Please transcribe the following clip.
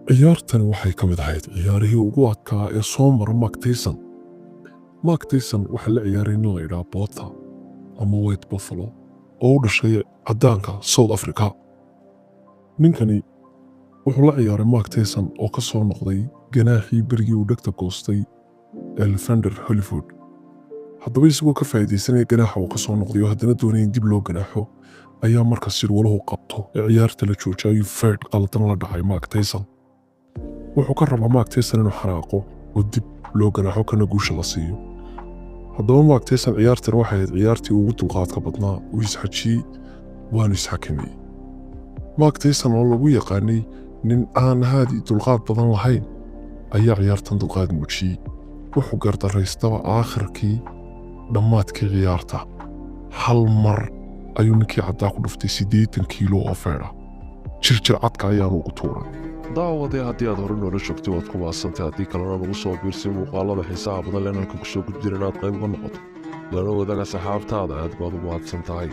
Ciyaartani waxay ka mid ahayd ciyaarihii ugu adkaa ee soo mara Mike Tyson. Mike Tyson waxaa la ciyaaray nin la yidhaha Botha ama White Buffalo oo u dhashay caddaanka South Africa. Ninkani wuxuu la ciyaaray Mike Tyson oo ka soo noqday ganaaxii berigii uu dhegta goostay Evander Holyfield. Haddaba, isagoo ka faa'iidaysanaya ganaaxa uu ka soo noqday oo haddana doonaya in dib loo ganaaxo, ayaa marka sirwaluhu qabto ee ciyaarta la joojiyo ayuu feedh qaldan la dhacay Mike Tyson. Wuxuu ka rabaa Mike Tyson inuu xanaaqo oo dib loo ganaaxo, kana guusha la siiyo. Haddaba, Mike Tyson ciyaartan waxay ahayd ciyaartii ugu dulqaadka badnaa. Uu isxajiyey, waanu isxakameeyey. Mike Tyson oo lagu yaqaanay nin aan haadi dulqaad badan lahayn ayaa ciyaartan dulqaad muujiyey. Wuxuu gardaraystaba, aakhirkii dhammaadkii ciyaarta hal mar ayuu ninkii caddaa ku dhuftay 80 kiilo oo feedha. Jirjir cadka ayaanu ugu tuuray. Daawadee, haddii aad hore noola joogtay, waad ku mahadsantay. Haddii kalena, nagu soo biirsay muuqaalada xiisaha badan leenalka kusoo gudbin inaad qayb uga noqoto. Lana wadaaga saxaabtaada. Aad baad u mahadsan tahay.